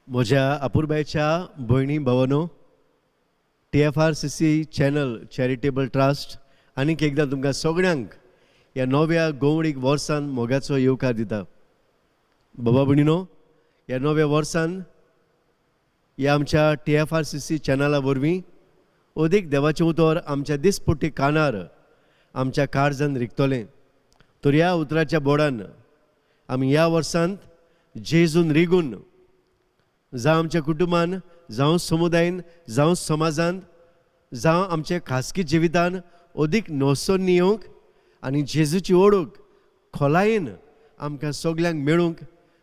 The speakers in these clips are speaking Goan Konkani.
म्हज्या अपुरबायच्या भयणी भावानो, TFRCC channel charitable trust आनीक एकदां तुमकां सगळ्यांक ह्या नव्या गोवणीक वर्सान मोगाचो येवकार दिता. बाबा भयणीनो, ह्या नव्या वर्सान ह्या आमच्या TFRCC चॅनला वरवीं अदीक देवाचें उतर आमच्या दिसपट्टी कानार आमच्या काळजान रिगतलें. तर ह्या उतराच्या बोडान आमी ह्या वर्सांत जेजून रिगून जावं आमच्या कुटुंबान, जावं समुदायन, जावं समाजान, जावं आमच्या खासगी जिवितान अदीक नोसोन येवंक आनी जेजूची ओळख खोलायेन आमकां सगल्यांक मेळूंक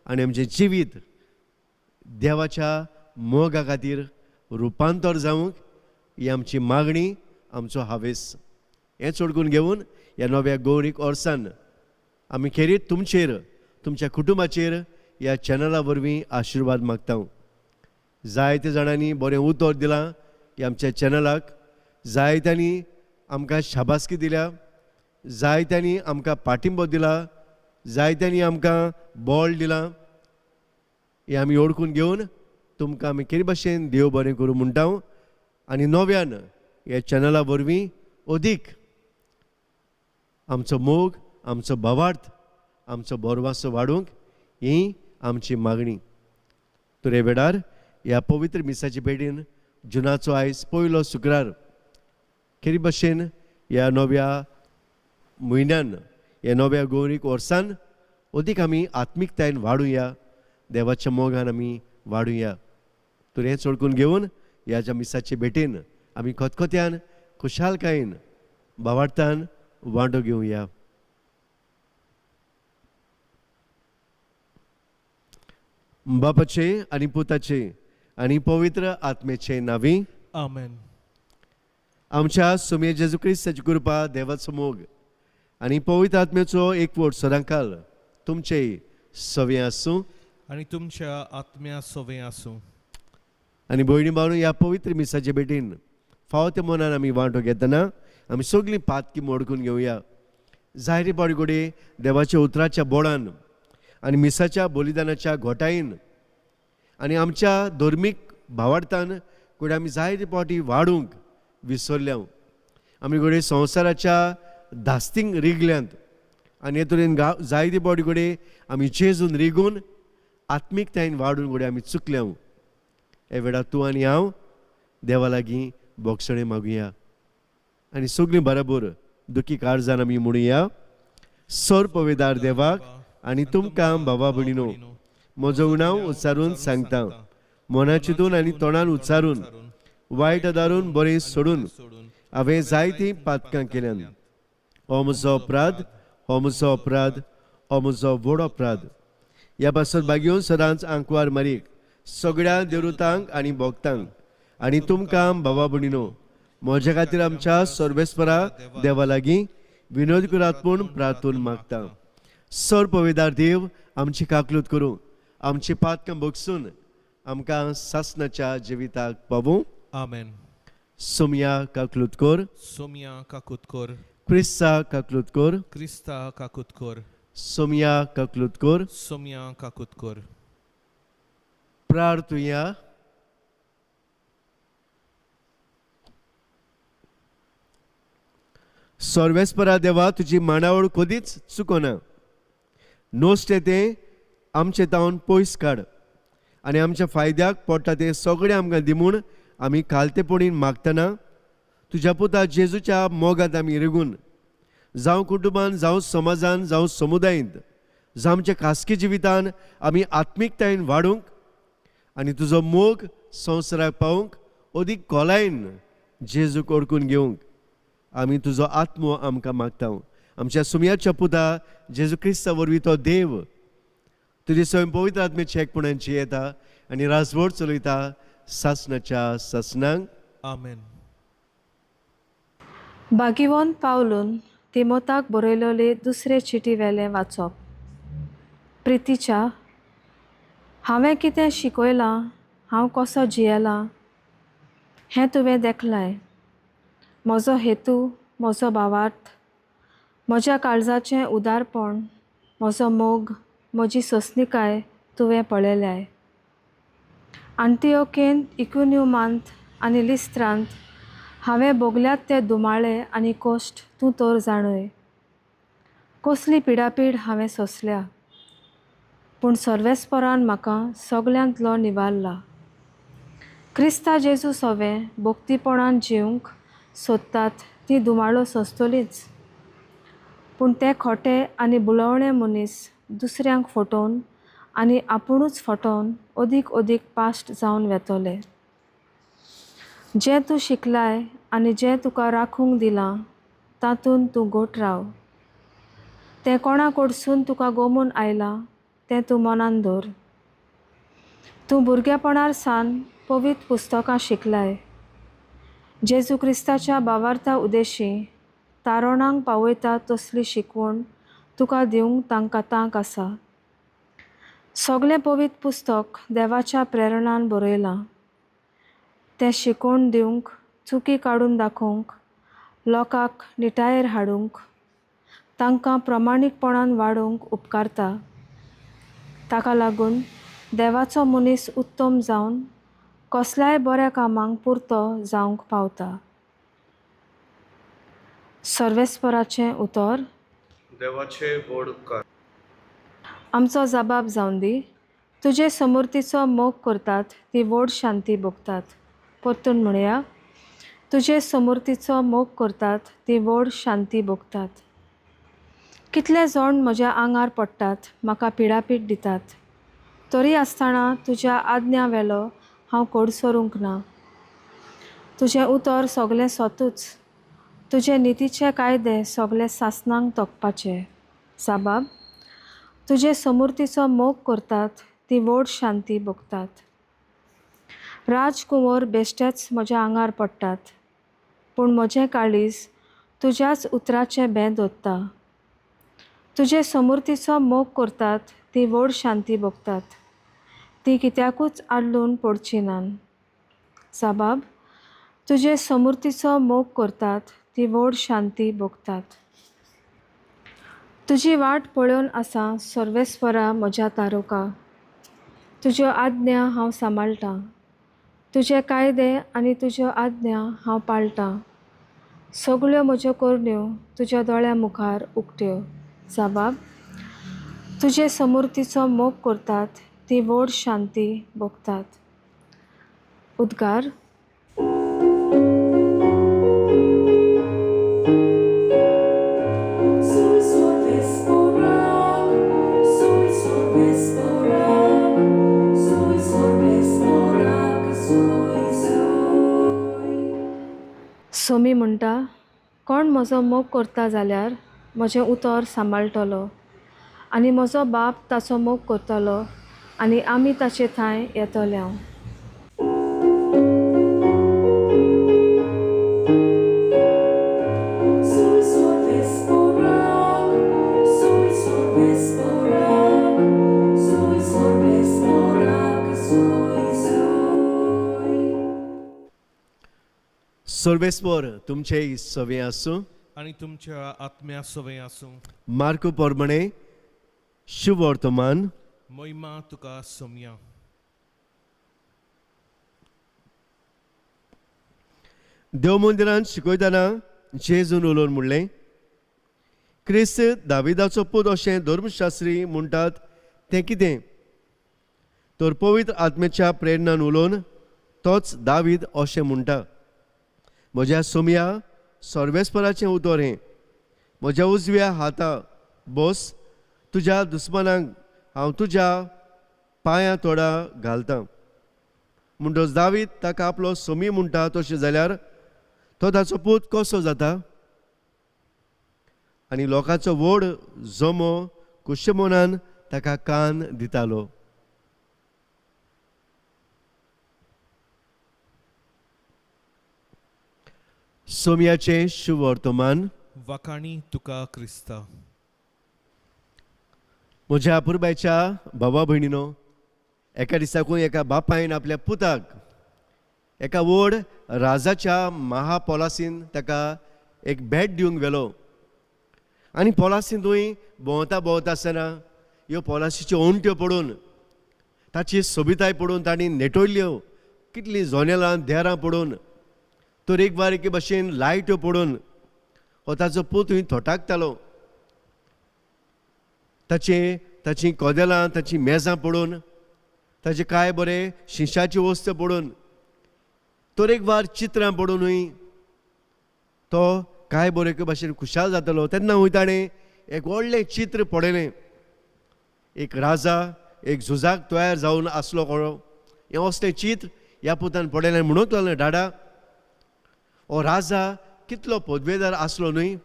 आनी आमचें जिवीत देवाच्या मोगा खातीर रुपांतर जावंक ही आमची मागणी, आमचो हावेस. हें चडकून घेवन ह्या नव्या गौरीक वर्सान आमी खेरीत तुमचेर, तुमच्या कुटुंबाचेर ह्या चॅनला वरवीं आशिर्वाद मागता. जायते जाणांनी बरें उतर दिलां ह्या आमच्या चॅनलाक, जायत्यांनी आमकां शाबासकी दिल्या, जायत्यांनी आमकां पाठिंबो दिला, जायत्यांनी आमकां बळ दिलां. हें आमी ओळखून घेवन तुमकां आमी केरी भाशेन देव बरें करूं म्हणटा आनी नव्यान ह्या चॅनला वरवीं अदीक आमचो मोग, आमचो भावार्थ, आमचो बोरवासो वाडूंक ही आमची मागणी. तर हे वेळार ह्या पवित्र मिसाचे भेटीन जुनाचो आयज पयलो शुक्रार केरी भाशेन ह्या नव्या म्हयन्यान, ह्या नव्या गौरीक वर्सान अदीक आमी आत्मिकतायेन वाडुया, देवाच्या मोगान आमी वाडुया. तर हें चडकून घेवन ह्या ज्या मिसाचे भेटीन आमी खतखत्यान, खुशालकायेन, भावार्थान वांटो घेवया. बापाचे आनी पुताचे आनी पवित्र आत्म्याचे नांवी आमेन. आमच्या सुमे जेजू क्रिस्ताची कृपा, देवाचो मोग आनी पवित्र आत्म्याचो एकवट सदांकाल तुमचे सवे आसूं आनी तुमच्या आत्म्या सवे आसूं. आनी भयणी भावनो, ह्या पवित्र मिसाचे भेटीन फावो त्या मनान आमी वांटो घेतना आमी सगळीं पातकी मोडकून घेवया. जायते पावटी घडये देवाच्या उतराच्या बोडान आनी मिसाच्या बलिदानाच्या घोटायेन आनी आमच्या धर्मीक भावार्थान घडये आमी जायते पावटी वाडूंक विसरल्या. आमी घडये संवसाराच्या धास्तींक रिगल्यांत आनी हे तरेन जायते पावटी घडये आमी जेजून रिगून आत्मिकतायेन वाडून घडये आमी चुकल्या. हे वेळार तूं आनी हांव देवा लागीं बोगसणें मागुया आनी सगळीं बराबर दुखी काळजान आमी म्हणुया, सर पवेदार देवाक आनी तुमकां भावा भयणीनो म्हजो उणाव उच्चारून सांगता, मना चिंतून आनी तोंडान उच्चारून वायट आदारून बरें सोडून हांवें जायतीं पातकां केल्यान. हो म्हजो अपराध, हो म्हजो अपराध, हो म्हजो व्हड अपराध. ह्या पासत बागेवन सदांच आंकवार मारीक सगळ्या देवरुतांक आनी भोगतांक आनी तुमकां भावा भयणीनो म्हज्या खातीर आमच्या सर्वेस्परा देवा लागीं विनोद करात म्हूण प्रार्थून मागता. सर पवेदार देव आमची काकलूत करूं, आमची पातकां भोगसून आमकां सासणाच्या जिविताक पावूं. आमेन. सोमया काकलूत कर. सोमया काकूत कर. क्रिस्ता काकलूत कर. क्रिस्ता काकूत कर. सोमया काकलूत कर. सोमया काकूत कर. प्रार्थुया. सर्वेस्परा देवा, तुजी मांडावळ कदीच चुकना. नोस्टें तें आमचे तावन पयस काड आनी आमच्या फायद्याक पडटा तें सगळें आमकां दी म्हूण आमी खालतेपणीन मागतना तुज्या पुता जेजूच्या मोगांत आमी रिगून जावं कुटुंबान, जावं समाजान, जावं समुदायेंत, जावं आमच्या खासगी जिवितान आमी आत्मिकतायेन वाडूंक आनी तुजो मोग संवसाराक पावूंक अदीक खोलायेन जेजूक ओळखून घेवंक आमी तुजो आत्मो आमकां मागता. आमच्या सुमयाच्या पुता जेजू क्रिस्ता वरवीं तो देव तुजी स्वयं पवित्र आत्मेची एकपणांची येता आनी राजवट चलयता सासणाच्या सासणांक. आमेन. बागिवोन पावलून तिमोताक बरयलोले दुसरे चिटी वेलें वाचप. प्रितीच्या, हांवें कितें शिकयलां, हांव कसो जियेलां हें तुवें देखलांय. म्हजो हेतू, म्हजो भावार्थ, म्हज्या काळजाचें उदारपण, म्हजो मोग, म्हजी सोंसणिकाय तुवें पळयल्याय. आंटिओकेंत, इकुन्युमांत आनी लिस्त्रांत हांवें भोगल्यात ते दुमाळे आनी कश्ट तूं तर जाणय. कसली पिडापीड हांवें सोंसल्या, पूण सर्वेस्परान म्हाका सगल्यांतलो निवारला. क्रिस्ता जेजू सोवें भक्तीपणान जिवंक सोदतात ती दुमाळो सोंसतलीच, पूण ते खोटे आनी बुलोवणे मनीस दुसऱ्यांक फटोवन आनी आपुणूच फटोवन अदीक अदीक पाश्ट जावन वेतले. जें तूं शिकलाय आनी जें तुका राखूंक दिलां तातूंत तूं गोट राव. तें कोणा कडसून तुका गोमून आयलां तें तूं मनान धर. तूं भुरगेपणार सान पवित्र पुस्तकां शिकलाय. जेजू क्रिस्ताच्या भावार्था उदेशी तारोणांक पावयता तसली शिकवण तुका दिवंक तांकां तांक आसा. सगळें पवित्र पुस्तक देवाच्या प्रेरणान बरयलां. तें शिकोवन दिवंक, चुकी काडून दाखोवंक, लोकांक निटायेर हाडूंक, तांकां प्रमाणीकपणान वाडोवंक उपकारता. ताका लागून देवाचो मनीस उत्तम जावन कसल्याय बऱ्या कामांक पुरतो जावंक पावता. सर्वेस्पराचें उतर. देवाचे व्हड उपकार. आमचो जबाब जावन दी. तुजे समूर्तीचो मोग करतात ती व्हड शांती भोगतात. परतून म्हणया, तुजे समूर्तीचो मोग करतात ती व्हड शांती भोगतात. कितले जण म्हज्या आंगार पडटात, म्हाका पिडापीड दितात, तरी आसतना तुज्या आज्ञा वेलो हांव कडसरूंक ना. तुजें उतर सगलें सतूच, तुजे नितीचे कायदे सगले सासणांक तोखपाचे. साबाब, तुजे समूर्तीचो मोग करतात ती व्हड शांती भोगतात. राजकुंवर बेश्टेच म्हज्या आंगार पडटात, पूण म्हजें काळीज तुज्याच उतराचें बें दवरता. तुजे समूर्तीचो मोग करतात ती व्हड शांती भोगतात, ती कित्याकूच आडलून पडची नान. साबाब, तुजे समूर्तीचो मोग करतात ती व्हड शांती भोगतात. तुजी वाट पळोवन आसा सर्वेस्वरा म्हज्या तारोका. तुज्यो आज्ञा हांव सांबाळटां, तुजे कायदे आनी तुज्यो आज्ञा हांव पाळटां. सगळ्यो म्हज्यो करण्यो तुज्या दोळ्या मुखार उक्त्यो. साबाब, तुजे समूर्तीचो मोग करतात ती व्हड शांती भोगतात. उद्गार. Sui sorvesporak, sui sorvesporak, sui sorvesporak, sui sui. Somi म्हणटा, कोण म्हजो मोग करता जाल्यार म्हजें उतर सांबाळटलो आनी म्हजो बाप ताचो मोग करतलो आनी आमी ताचे थंय येतले हांव. Sui sorvesporak, sui sorvesporak, sui sorvesporak, sui sui. सर्वेस्पर तुमचेय सवे आसूं आनी तुमच्या आत्म्या सवय आसूं. मार्को पोरमणे शुभवर्तमान. मोहिमा तुका सोमया. देव मंदिरांत शिकयतना जेजून उलोवन म्हणलें, क्रिस्त दाविदाचो पूत अशें धर्मशास्त्री म्हणटात तें कितें? तर पवित्र आत्म्याच्या प्रेरणान उलोवन तोच दावीद अशें म्हणटा, म्हज्या सोमया सर्वेस्पराचें उतर हें, म्हज्या उजव्या हाता बस, तुज्या दुस्मानांक हांव तुज्या पांयां तोडा घालतां. म्हणटच दावीद ताका आपलो सोमी म्हणटा, तशें जाल्यार तो ताचो पूत कसो जाता? आनी लोकांचो व्हड जमो कुशमोनान ताका कान दितालो. सोमयाचें शुभवर्तमान. वाखाणी तुका क्रिस्ता. म्हज्या अपुरबायच्या भावा भयणीनो, एका दिसाकूय एका बापायन आपल्या पुताक एका व्हड राजाच्या महापोलासीन ताका एक भेट दिवंक व्हेलो. आनी पोलासींतूय भोंवता भोंवता आसतना ह्यो पोलासीच्यो ओंट्यो पडून ताची सोबिताय पडून तांणी नेटयल्ल्यो कितलीं जोनेलां देरां पडून तर एक बार एके भशेन लायट्यो पडून हो ताचो पूत थोटाकतालो. ताचीं कदेलां ताचीं मेजां पडून ताचे कांय बरे शिशाच्यो वस्तू पडून तरेकवार चित्रां पडुनूय तो कांय बरे एके भाशेन खुशाल जातालो. तेन्ना हूंय ताणें एक व्हडलें चित्र पळयलें. एक राजा एक झुजाक तयार जावन आसलो कोणो, हें असलें चित्र ह्या पुतान पळयलें. म्हणूंक लागलें, डाडा हो राजा कितलो पदवेदार आसलो न्हय,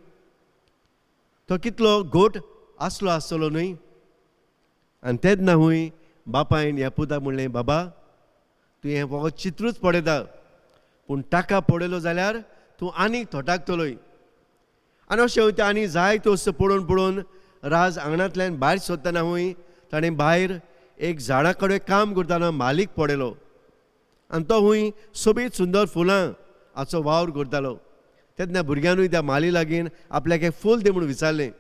तो कितलो गोट आसलो आसतलो न्हय. आनी तेन्ना हूंय बापायन ह्या पुताक म्हणलें, बाबा तूं हें फकत चित्रूच पळयता, पूण ताका पळयलो जाल्यार तूं आनीक थोटाकतलोय. आनी अशें वयता आनी जायते वस्तू पळोवन पळोवन राज आंगणांतल्यान भायर सोदतना हूंय ताणें भायर एक झाडा कडेन काम करतना मालीक पळयलो आनी तो हूंय सोबीत सुंदर फुलां हाचो वावर करतालो. तेन्ना भुरग्यानूय त्या माली लागीं आपल्याक एक फूल दी म्हूण विचारलें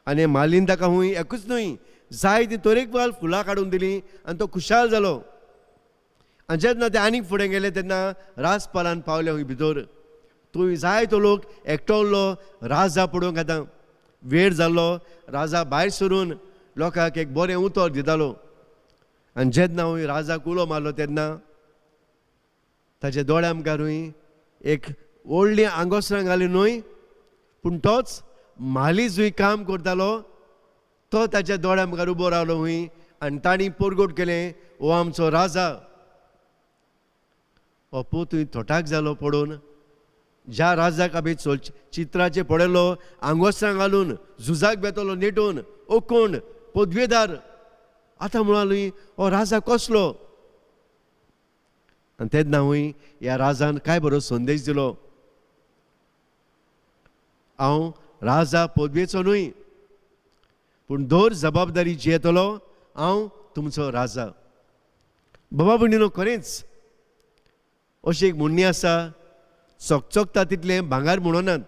आनी मालीन ताका हूंय एकूच न्हय जाय ती तरेकवार फुलां काडून दिलीं आनी तो खुशाल जालो. आनी जेन्ना ते आनीक फुडें गेले तेन्ना राजपालान पावले हूंय भितर. थंय जाय तो लोक एकटवल्लो राजा पळोवंक आतां वेळ जाल्लो. राजा भायर सरून लोकांक एक बरें उतर दितालो. आनी जेन्ना हूंय राजाक उलो मारलो तेन्ना ताच्या दोळ्या मुखारूय एक व्हडलीं आंगोसरां घाली न्हय, पूण तोच माली जंय काम करतालो तो ताच्या दोळ्या मुखार उबो रावलो हूंय आनी तांणी परगट केलें, हो आमचो राजा. हो पूत थोटाक जालो पडून. ज्या राजाक आमी चित्राचेर पळयलो आंगोसरां घालून झुजाक बेतलो नेटून ओकोण पदवेदार, आतां म्हणाली हो राजा कसलो? आनी तेन्ना हूंय ह्या राजान काय बरो संदेश दिलो, हांव राजा पदवेचो न्हय, पूण दर जबाबदारी जी येतलो हांव तुमचो राजा. बाबा भयणीनो, खरेंच अशी एक म्हणणी आसा, चकचकता तितलें भांगर म्हणनात,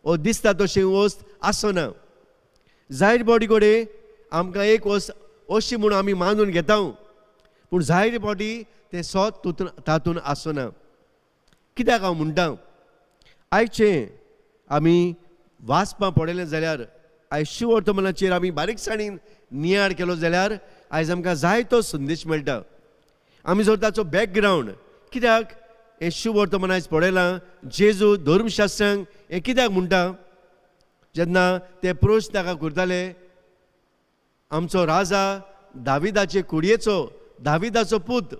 ओ दिसता तशें वस्त आसना. जायते फावटी कडेन आमकां एक वस्त अशी म्हूण आमी मानून घेता, पूण जायते फावटी तें सत तातूंत आसना. कित्याक हांव म्हणटा, आयचें आमी वाचपां पळयलें जाल्यार, आयज शिववर्तमानाचेर आमी बारीकसाणीन नियाळ केलो जाल्यार आयज आमकां जायतो संदेश मेळटा. आमी जर ताचो बॅकग्रावंड कित्याक हें शुभवर्तमान आयज पळयलां, जेजू धर्मशास्त्रांक हें कित्याक म्हणटा, जेन्ना ते प्रश्न ताका करताले, आमचो राजा दाविदाचे कुडयेचो, दाविदाचो पूत,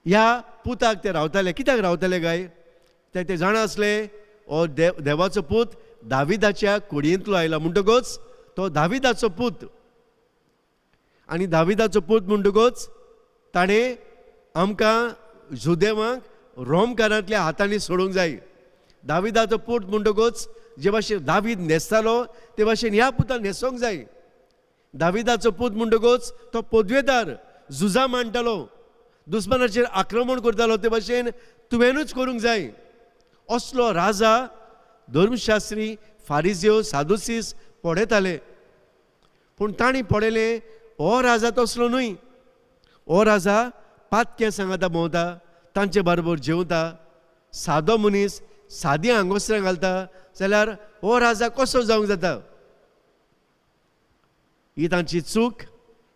ह्या पुताक ते रावताले. कित्याक रावताले काय? ते जाणा आसले हो देवाचो पूत दाविदाच्या कुडयेंतलो आयला, म्हणटकच तो दाविदाचो पूत. आनी दाविदाचो पूत म्हणटकच ताणें आमकां जुदेवांक रोमकारांतल्या हातांनी सोडूंक जाय. दाविदाचो पूत म्हणटकच जे भाशेन दावीद न्हेसतालो ते भाशेन ह्या पुतान न्हेसोंक जाय. दाविदाचो पूत म्हणटकच तो पदवेदार झुजां मांडटालो. दुस्मानाचेर आक्रमण करतालो ते भाशेन तुवेंनूच करूंक जाय. असलो राजा धर्मशास्त्री फारिजियो सादुसीस पळयताले, पूण तांणी पळयलें हो राजा तसलो न्हय. हो राजा पातक्या सांगाता भोंवता, तांचे बरोबर जेवता, सादो मनीस सादी आंगोस्त्रां घालता, जाल्यार हो राजा कसो जावंक जाता? ही तांची चूक.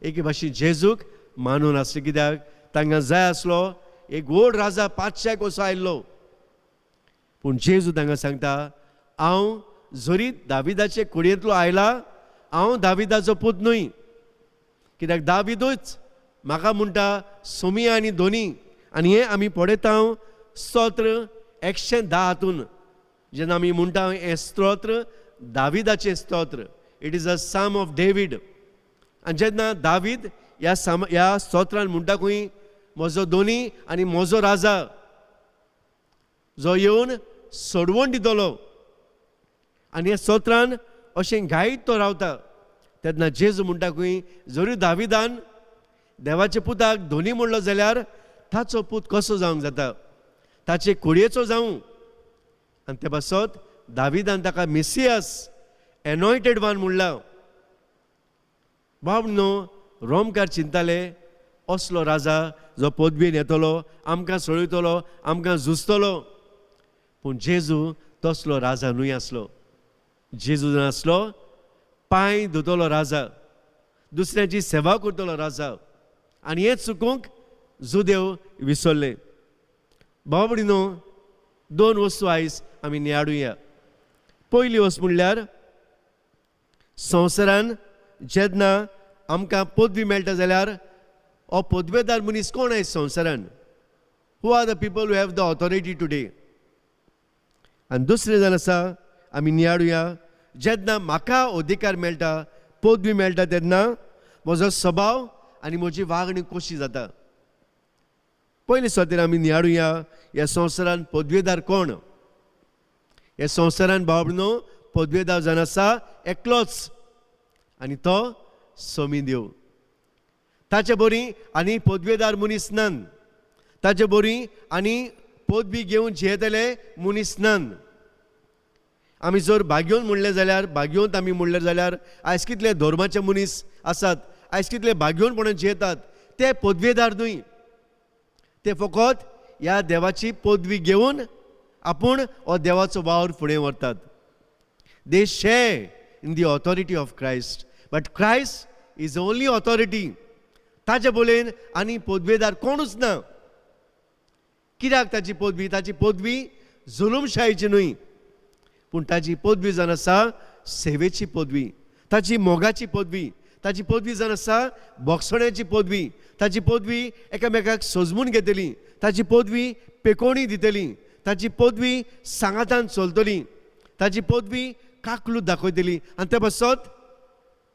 एके भाशेन जेजूक मानून आसली, कित्याक तांकां जाय आसलो एक व्हड राजा पातशाय कसो आयिल्लो. पूण जेजू तांकां सांगता, हांव जरी दाविदाचे कुडयेंतलो आयला, हांव दाविदाचो पूत न्हय, कित्याक दाविदूच म्हाका म्हणटा सोमी आनी दोनी. आनी हें आमी पळयता स्तोत्र 110 हातून. जेन्ना आमी म्हणटा हें स्तोत्र दाविदाचें स्तोत्र, it is a psalm of David. आनी जेन्ना दावीद ह्या ह्या स्तोत्रान म्हणटा खंय, म्हजो दोनी आनी म्हजो राजा जो येवन सोडवण दितलो, आनी ह्या स्तोत्रान अशें गायत तो रावता. तेन्ना जेजू म्हणटा खंय, जरी दाविदान देवाच्या पुताक दोनी म्हणलो जाल्यार ताचो पूत कसो जावंक जाता? ताचे कुडयेचो जावं. आनी ते पासत दाविदान ताका मिसियास एनॉयटेड वन म्हणला. बाब न्हू रोमकार चिंताले असलो राजा जो पदवीन येतलो, आमकां सोडयतलो, आमकां झुजतलो. पूण जेजू तसलो राजा न्हय आसलो. जेजू आसलो पांय धुतलो राजा, दुसऱ्यांची सेवा करतलो राजा. आनी हें चुकूंक जुदेव विसरले. बाबडी न्हू दोन वस्तू आयज आमी नियाळुया. पयली वस्त म्हणल्यार संवसारान जेन्ना आमकां पदवी मेळटा जाल्यार हो पदवेदार मनीस कोण आयज संवसारान? Who are the people who have the authority today? आनी दुसरें जावन आसा आमी नियाळुया, जेन्ना म्हाका अधिकार मेळटा, पदवी मेळटा, तेन्ना म्हजो स्वभाव आनी म्हजी वागणी कशी जाता? पयले सुवातेर आमी नियाळुया ह्या संवसारान पदवेदार कोण? ह्या संवसारान बाबडो पदवेदार जावन आसा एकलोच, आनी तो सोमी देव. ताचे बरी आनी पदवेदार मनीस नान, ताचे बरी आनी पदवी घेवन जियेतले मनीस नान. आमी जर भाग्योन म्हणलें जाल्यार, भाग्योंत आमी म्हणलें जाल्यार आयज कितले धर्माचे मनीस आसात, आयज कितले भाग्योनपणान जियेतात, ते पदवेदार न्हय. ते फकत ह्या देवाची पदवी घेवन आपूण हो देवाचो वावर फुडें व्हरतात. They share in the authority of Christ, but Christ is only authority. ताचे बोलेन आनी पदवेदार कोणूच ना. कित्याक ताची पदवी? ताची पदवी जुलूमशाहीची न्हय, पूण ताची पदवी जावन आसा सेवेची पदवी, ताची मोगाची पदवी, ताची पदवी जावन आसा बोगसण्याची पदवी, ताची पदवी एकामेकाक सजमून घेतली, ताची पदवी पेकोणी दितली, ताची पदवी सांगातान चलतली, ताची पदवी काकलूत दाखयतली. आनी ते पासत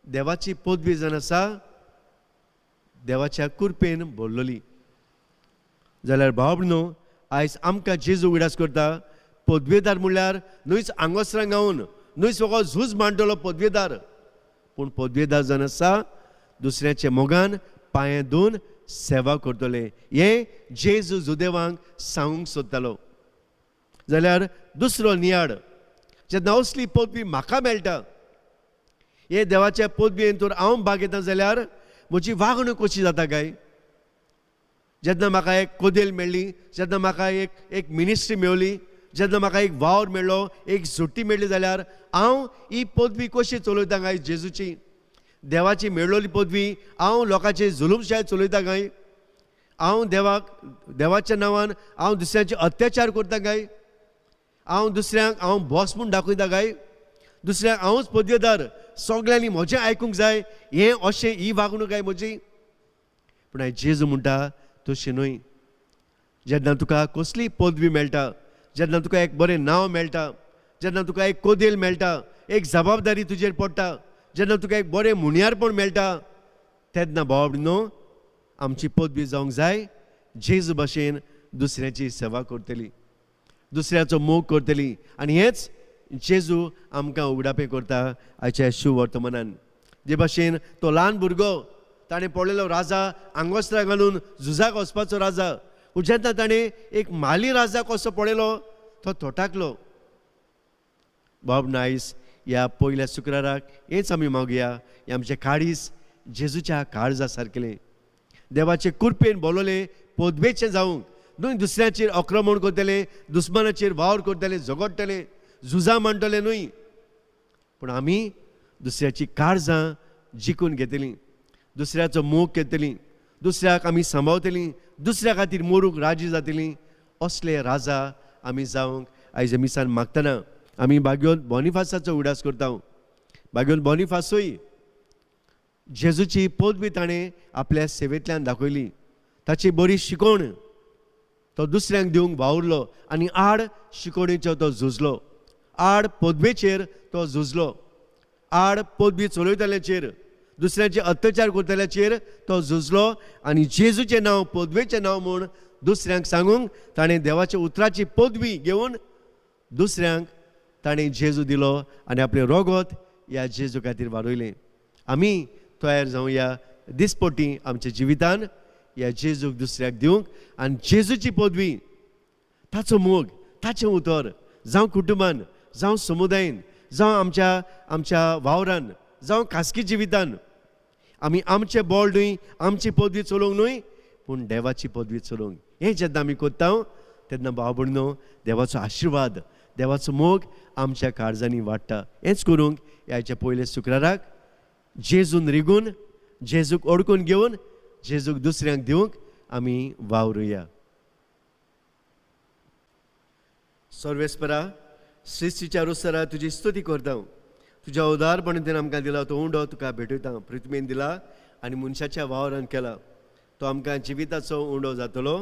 देवाची पदवी जावन आसा देवाच्या कृपेन भरलेली. जाल्यार भाव न्हू आयज आमकां जेजू उगडास करता, पदवेदार म्हणल्यार न्हयच आंगोस्त्रां गावन, न्हयच फकत झूज मांडटलो पदवेदार, पूण पदवेदार जावन आसा दुसऱ्याच्या मोगान पांये धुवन सेवा करतले. हें जेजू जुदेवांक सांगूंक सोदतालो. जाल्यार दुसरो नियाळ, जेन्ना असली पदवी म्हाका मेळटा, हे देवाच्या पदवेन तर हांव भाग घेता जाल्यार म्हजी वागणूक कशी जाता काय? जेन्ना म्हाका एक कोदेल मेळ्ळी, जेन्ना म्हाका एक एक मिनिस्ट्री मेवली, जेन्ना म्हाका एक वावर मेळ्ळो, एक सुट्टी मेळ्ळी, जाल्यार हांव ही पदवी कशी चलयता काय? जेजूची देवाची मेळ्ळोली पदवी हांव लोकांचे जुलूमशाय चलयता काय? हांव देवाक देवाच्या नांवान हांव दुसऱ्यांचे अत्याचार करता काय? हांव दुसऱ्यांक हांव बॉस म्हूण दाखयता काय? दुसऱ्यांक हांवूच पदवेदार, सगळ्यांनी म्हजें आयकूंक जाय, हें अशें ही वागणूक काय म्हजी? पूण हांवें जेजू म्हणटा तशें न्हय. जेन्ना तुका कसली पदवी मेळटा, जेन्ना तुका एक बरें नांव मेळटा, जेन्ना तुका एक कोदेल मेळटा, एक जबाबदारी तुजेर पडटा, जेन्ना तुका एक बरें मुनियारपण मेळटा, तेन्ना भाव न्हू आमची पदवी जावंक जाय जेजू भाशेन दुसऱ्याची सेवा करतली, दुसऱ्याचो मोग करतली. आनी हेंच जेजू आमकां उगडापें करता आयच्या शुवर्तमानान. जे भाशेन तो ल्हान भुरगो ताणें पळयलो राजा आंगोस्त्रां घालून झुजाक वचपाचो राजा, पूण जेन्ना ताणें एक माली राजा कसो पळयलो तो थोटाकलो. बाब नायस ह्या पयल्या शुक्राराक हेच आमी मागया, हें आमचें काळीज जेजूच्या काळजा सारकेलें, देवाचे कृपेन बोलवलें पदवेचें जावंक न्हय, दुसऱ्याचेर आक्रमण करतलें, दुस्मानाचेर वावर करतलें, झगडटलें, झुजां मांडटलें न्हय, पूण आमी दुसऱ्याची काळजां जिखून घेतलीं, दुसऱ्याचो मोग घेतलीं, दुसऱ्याक आमी सांबाळतलीं, दुसऱ्या खातीर मोरूंक राजी जातलीं. असले राजा आमी जावंक आयज मिसान मागतना आमी भाग्योन बोनिफासाचो उडास करता. भाग्योन बोनिफासूय जेजूची पदवी ताणें आपल्या सेवेंतल्यान दाखयली, ताची बरी शिकवण तो दुसऱ्यांक दिवंक वावुरलो आनी आड शिकवणेचो तो झुजलो, आड पदवेचेर तो झुजलो, आड पदवी चलयतल्याचेर, दुसऱ्यांचे अत्याचार करतल्याचेर तो झुजलो आनी जेजूचें नांव पदवेचें नांव म्हूण दुसऱ्यांक सांगूंक ताणें देवाच्या उतराची पदवी घेवन दुसऱ्यांक ताणें जेजू दिलो आनी आपलें रोगोत ह्या जेजू खातीर वाडयलें. आमी तयार जावया दिसपटी आमच्या जिवितान ह्या जेजूक दुसऱ्याक दिवंक आनी जेजूची पदवी, ताचो मोग, ताचें उतर जावं कुटुंबान, जावं समुदायेन, जावं आमच्या आमच्या वावरान, जावं खासगी जिवितान आमी आमचें बळ न्हय, आमची पदवी चलोवंक न्हय, पूण देवाची पदवी चलोवंक. हें जेन्ना आमी करता तेन्ना भाव भयणीनो देवाचो आशिर्वाद, देवाचो मोग आमच्या काळजांनी वाडटा. हेंच करूंक ह्याच्या पयल्या शुक्राराक जेजून रिगून, जेजूक अडकून घेवन, जेजूक दुसऱ्यांक दिवंक आमी वावरुया. सर्वेस्परा, सृश्टीच्या रोसरा तुजी स्तुती करता. तुज्या उदारपणान आमकां दिला तो उंडो तुका भेटयता. पृथ्वीन दिला आनी मनशाच्या वावरान केला तो आमकां जिविताचो उंडो जातलो.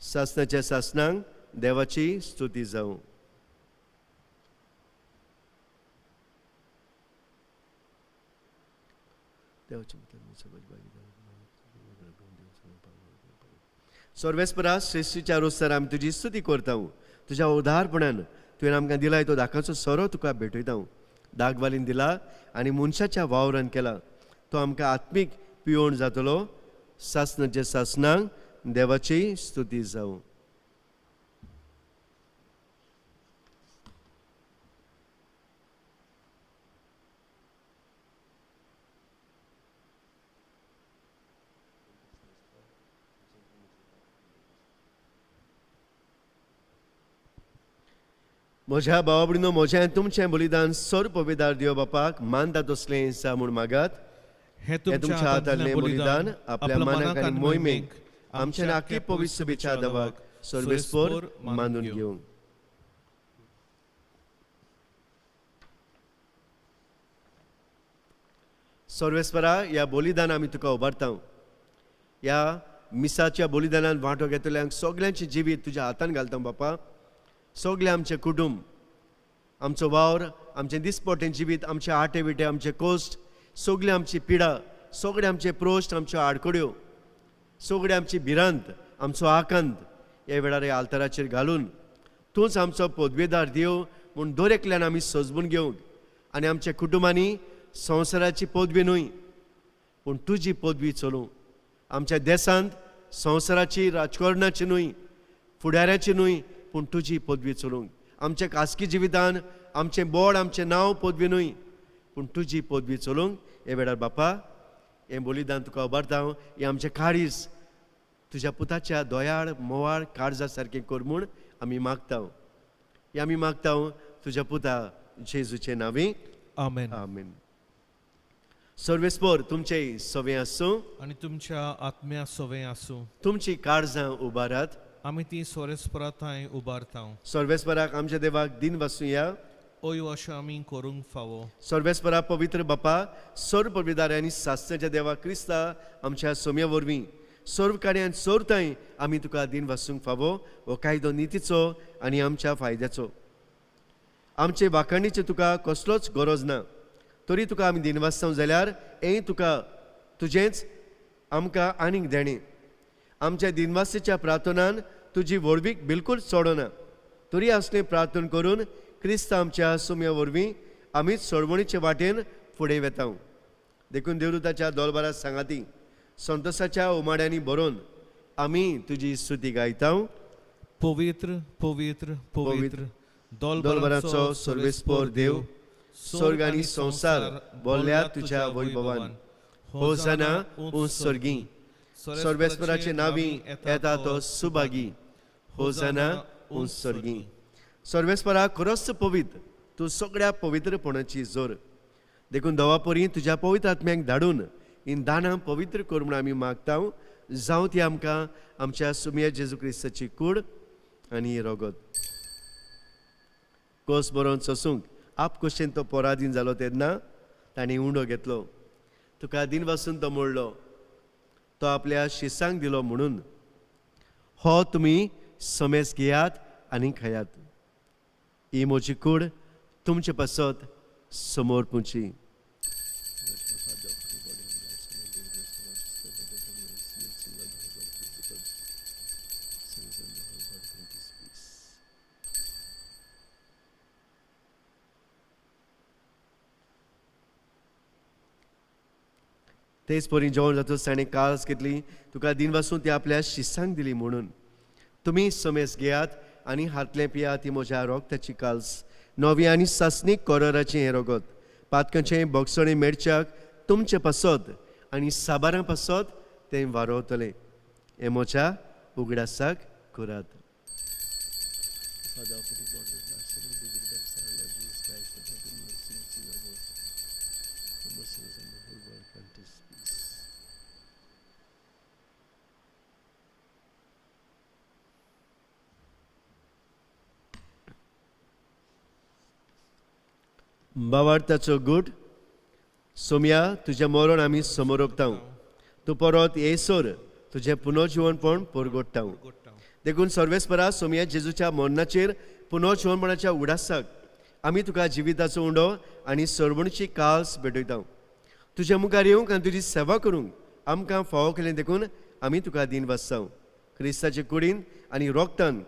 सासणाच्या सासणांक देवाची स्तुती जावं. सर्वेस्परा, सृश्टीच्या रोसर आमी तुजी स्तुती करता. तुज्या उदारपणान तुवें आमकां दिलाय तो दाकाचो सोरो तुका भेटयता. दागवालीन दिला आनी मनशाच्या वावरान केला तो आमकां आत्मीक पिवण जातलो. सासणाच्या सासणांक देवाची स्तुती जावं. म्हज्या भावा भयणीनो, म्हजें तुमचें बलिदान सर्व पविदार देव बापाक मानता तसलें सा म्हूण मागात. हें तुमच्या हातांतलें बलिदान आपल्या मानाक आनी मोहिमेक आमच्या आखी पवित्र सभेच्या देवाक सर्वेस्पर मानून घेवंक. सर्वेस्परा, ह्या बलिदान आमी तुका उबारता. ह्या मिसाच्या बलिदानान वांटो घेतल्यांक सगल्यांचें जिवीत तुज्या हातान घालता बापा. सगळें आमचें कुटुंब, आमचो वावर, आमचें दिसपटें जिवीत, आमचे आटे विटे, आमचे कोश्ट, सगळें आमची पिडा, सगळें आमचे प्रोश्ट, आमच्यो आडखड्यो, सगळें आमची भिरांत, आमचो आकांत ह्या वेळार ह्या आल्ताराचेर घालून तूंच आमचो पदवेदार देव म्हूण दर एकल्यान आमी सजबून घेवंक आनी आमच्या कुटुंबांनी संवसाराची पदवी न्हय पूण तुजी पदवी चलोवं. आमच्या देशांत संवसाराची, राजकारणाची न्हय, फुडाऱ्याची न्हय, पूण तुजी पदवी चलोवंक. आमच्या खासगी जिवितान आमचें बोड, आमचें नांव पदवी न्हय, पूण तुजी पदवी चलोवंक हे वेळार बापा हें बलिदान तुका उबारता. हें आमचें काळीज तुज्या पुताच्या दयाळ मोवाळ काळजा सारकें कर म्हूण आमी मागता. हें आमी मागता तुज्या पुता जेजूचे नांवी. आमेन. आमेन. सर्वेस्पर तुमचें सवें आसूं आनी तुमच्या आत्म्या सवें आसूं. तुमची काळजां उबारात, आमी ती सर्वेस्परा थंय उबारता. सर्वेस्पराक आमच्या देवाक दिन वासूया. ओय अशें आमी करूंक फावो. सर्वेस्परा पवित्र बापा, सर्व पविदार आनी सासणाच्या देवा क्रिस्ता आमच्या सोम्या वरवीं सर्व कार्यान सोरताय आमी तुका दिन वासूंक फावो. हो कायदो नितीचो आनी आमच्या फायद्याचो. आमचे वाखाणीचे तुका कसलोच गरज ना, तरी तुका आमी दिन वाचता जाल्यार हें तुका तुजेंच आमकां आनीक देणें. आमच्या दिनवासीच्या प्रार्थनान तुजी व्हडवीक बिलकूल सोडना, तरी असलें प्रार्थना करून क्रिस्त आमच्या सुम्या वरवीं आमीच सोडवणीचे वाटेन फुडें वेता. देखून देवदूताच्या दोलबारा सांगाती संतोसाच्या उमाड्यांनी भरून आमी तुजी स्तुती गायता. पवित्र पवित्र पवित्र दोलबराचो सर्वेस्पोर देव, स्वर्ग आनी संवसार बोल्ल्या तुज्या वैभवान. होजाना उंच स्वर्गी, सर्वेस्पराचे नावी येता तो सुभागी. होजाना उंच स्वर्गी. सर्वेस्परा खरोच पवित्र, तूं सगळ्या पवित्रपणाची जोर. देखून दवापरी तुज्या पवित्र आत्म्याक धाडून हीं दानां पवित्र कर म्हूण आमी मागता. जावं ती आमकां आमच्या सुमया जेजू क्रिस्ताची कूड आनी रगत. कोस बरोवन सोसूंक आपकुशेन तो पराधीन जालो तेन्ना ताणें उंडो घेतलो, तुका दिनवासून तो मोडलो, तो आपल्या शिसांक दिलो म्हणून हो तुमी समेस घेयात आनी खायात. ही म्हजी कूड तुमचे पासत समोर पुची. तेच परी जेवण जातूच ताणें काळस घेतली, तुका दिनवासून ती आपल्या शिसांक दिली म्हणून तुमी समेस घेयात आनी हातलें पियात. ती म्हज्या रोगताची काल्स, नवी आनी सासणीक कोरोराचें हें रगत, पातकांचें बोगसणें मेळच्याक तुमचें पासत आनी साबारां पासत तें वारोवतलें. हें म्हज्या उगडासाक करात. बावार्थाचो गूट सोम्या तुजें मरण आमी समोर तूं परत येयसर तुजें पुनर्जिवनपण परगोडटा. देखून सर्वेस्परा सोम्या जेजूच्या मरणाचेर पुनर्जिवनपणाच्या उडासाक आमी तुका जिविताचो उंडो आनी सर्वणची काल्स भेटयता. तुज्या मुखार येवंक आनी तुजी सेवा करूंक आमकां फावो केलें देखून आमी तुका दीन वाचता. क्रिस्ताचे कुडीन आनी रोगतान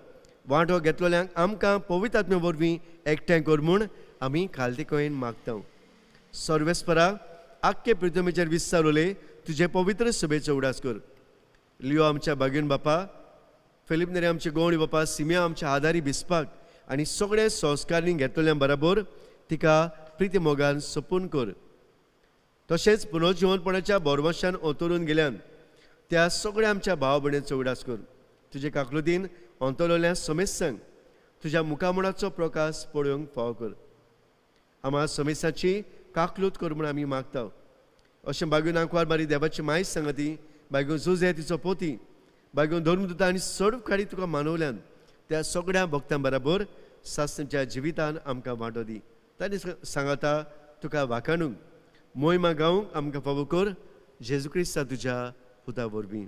वांटो घेतलोल्यांक आमकां पवित्र आत्म्या वरवीं एकठांय कर म्हूण आमी खालती कयन मागता. सर्वेस्परा आख्खे पृथ्वीचेर विस्तार उलय तुजे पवित्र सभेचो उडास कर. लियो आमच्या बागीन बापा, फिलीप नेरी आमचे गोवणी बापा, सिमिया आमच्या आदारी बिस्पाक आनी सगळे संस्कारणी घेतलेल्या बराबर तिका प्रिती मोगान सोपून कर. तशेंच पुनर्जिवनपणाच्या बोरवशान अंतरून गेल्यान त्या सगळ्या आमच्या भाव भयणीचो उडास कर. तुजे काकलुदीन अंतरलेल्या समेस्तांक तुज्या मुखामळाचो प्रकाश पळोवंक फावो कर. आमा समेसाची काकलूत कर म्हूण आमी मागता. अशें बागून आंकवार मारी देवाची मायज सांगती, बागून जुजे तिचो पोती, बागून धर्मदूता आनी सर्व खाडी तुका मानवल्यान त्या सगळ्या भक्तां बराबर सासणाच्या जिवितान आमकां वांटो दी. तांणी सांगता तुका वाखाणूंक मोहिमा गावंक आमकां फावो कर जेजू क्रिस्ता तुज्या पुता वरवीं.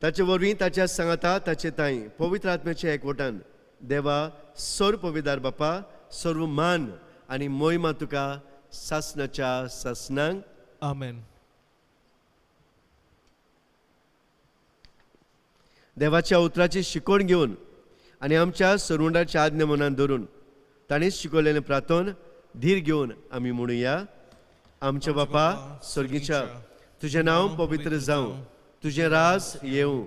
ताचे वरवीं ताच्या सांगाता ताचे ताई पवित्र आत्म्याच्या एकवटान देवा सर्व पविदार बापा सर्व मान आनी मोहिमा तुका सासणाच्या सासणांक. आमेन. देवाच्या उतराची शिकवण घेवन आनी आमच्या सरवंडाच्या आज्ञा मनान धरून ताणें शिकवलेलें प्रार्थन धीर घेवन आमी म्हणुया. आमच्या बापा स्वर्गीच्या, तुजें नांव पवित्र जावं, तुजें राज येवं,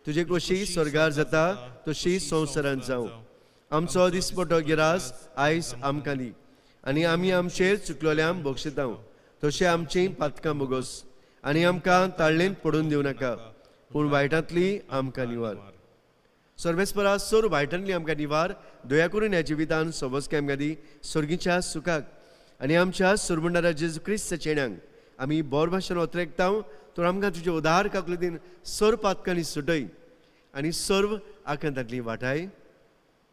तुजे कशी स्वर्गार जाता तशी संवसारांत जावं. आमचो दिसपटो गिरास आयज आमकां दी आनी आमी आमचेर चुकलोल्यांक बक्षिता तशें आमचीं पातकां बोगोस आनी आमकां ताळ्ळेन पडून दिवं नाका, पूण वायटांतली आमकां निवार. सर्वेस्परा सर्व वायटांतली आमकां निवार, दया करून ह्या जिवितान सोबसकाय आमकां दी स्वर्गीच्या सुखाक आनी आमच्या सुरबंडारा जेजू क्रिस्त चेण्यांक आमी बोर भाशेन ओतरेकता. तर आमकां तुजे उदार काकलुतीन सर्व पातकांनी सुटय आनी सर्व आकांतांतली वाटाय.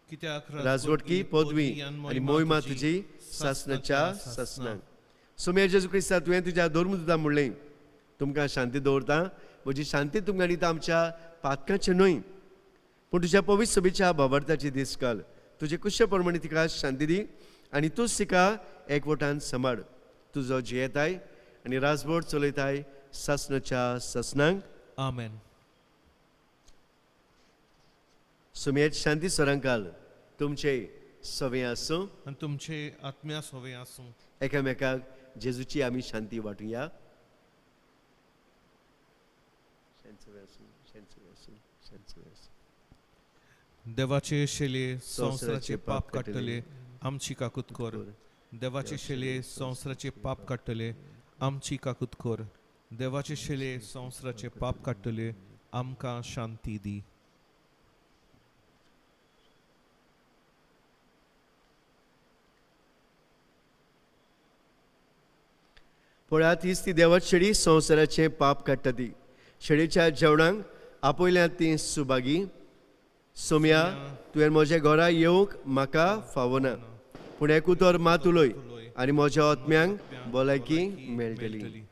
कित्याक राजवटकी पदवी आनी मोहिमा तुजी सासणाच्या सासणाक. सोम्या जेजू क्रिस्ता तुवें तुज्या धर्मदूता म्हणलें तुमकां शांती दवरता, म्हजी शांती तुमकां दिता आमच्या पातकांचें न्हय पूण तुज्या पवित्र सभेच्या भावार्थाची दीस घाल. तुजे कुशे प्रमाणे तिका शांती दी आनी तूंच तिका एकवटान सांबाळ. तुजो जियेताय आनी राजवट चलयताय सासणाच्या सासणाक. आमेन. सुमेत शांती सरांकाल तुमचे सवें आसूं. आनी तुमचे आत्म्या सोवे आसूं. एकामेकाक जेजूची आमी शांती वांटुया. शांत सवें आसूं, शांत सवें आसूं, शांत सवें आसूं. देवाचे शेले संवसाराचे पाप काडटले, आमची काकूत कर. देवाचे शेले संवसाराचे पाप काडटले, आमची काकूत कर. देवाचे शेले संवसाराचे पाप काडटले, आमकां शांती दी. पळयात, हीच ती देवाची शेळी, संवसाराचें पाप काडटा ती. शेळीच्या जेवणाक आपयल्यात ती सुभागी. सोम्या, तुवें म्हज्या घरा येवंक म्हाका फावना, पूण एक उतर मात उलय आनी म्हज्या आत्म्यांक भलायकी मेळटली.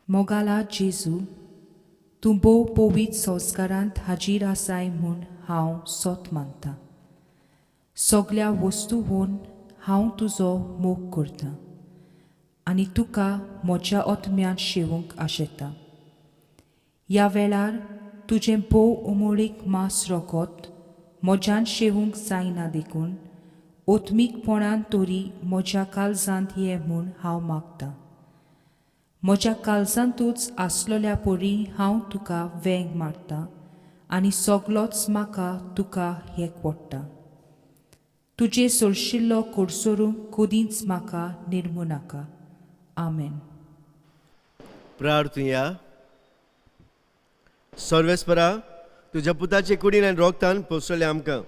मोगाला जेजू, तूं भोव पवित्र संस्कारांत हाजीर आसाय म्हूण हांव सोत मानतां. सगल्या वस्तूहून हांव तुजो मोग करतां आनी तुका म्हज्या आत्म्यांत शेवूंक आशेतां. ह्या वेळार तुजें भोव उमळीक मांस रोगत म्हज्यान शेवूंक जायना, देखून ओत्मीकपणान तरी म्हज्या काळजांत ये म्हूण हांव मागतां. म्हज्या काळजांतूच आसलेल्या परी हांव तुका वेंग मारतां आनी सगलोच म्हाका तुका हेक पडटा. तुजे सोरशिल्लो कोडसोरूंक कदींच म्हाका निर्मू नाका. आमेन. प्रार्थुया. सर्वेस्परा, तुज्या पुताचे कुडीन आनी रोगतान पोसवले आमकां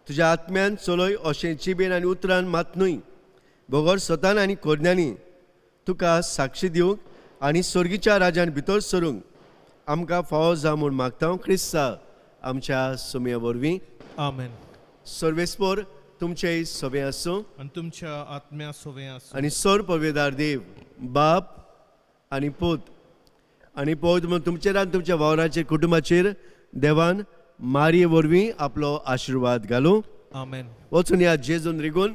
तुज्या आत्म्यान चलय अशें जिबेन आनी उतरान मात न्हय, बगर स्वतान आनी कोरण्यांनी तुका साक्षी दिवंक आनी स्वर्गीच्या राजान भितर सरूंक आमकां फावो जावं म्हूण मागता, क्रिस्ता आमच्या सोम्या वरवीं. आमेन. सर्वेस्पोर तुमचेय सवें आसूं. आनी तुमच्या आत्म्या सोवे आसूं. आनी सर पवेदार देव बाप आनी पूत आनी पवित्र म्हूण तुमचेर आनी तुमच्या वावराचेर कुटुंबाचेर देवान मारये वरवीं आपलो आशिर्वाद घालूं. आमेन. वचून ह्या जेजून रिगून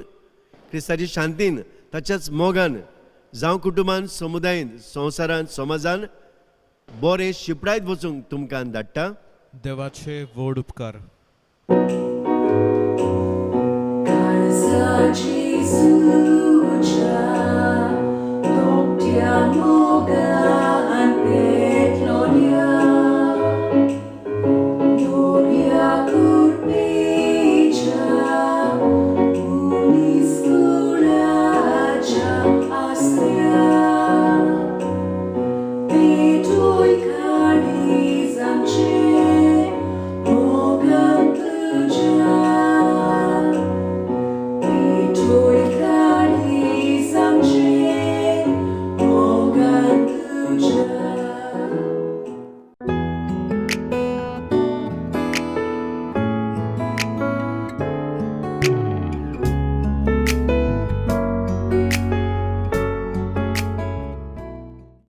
क्रिस्ताची शांतीन ताच्याच मोगान जावं कुटुंबान, समुदायेन, संवसारान, समाजान बरें शिपडायत वचूंक तुमकां धाडटा. देवाचे व्हड उपकार. काळजाची.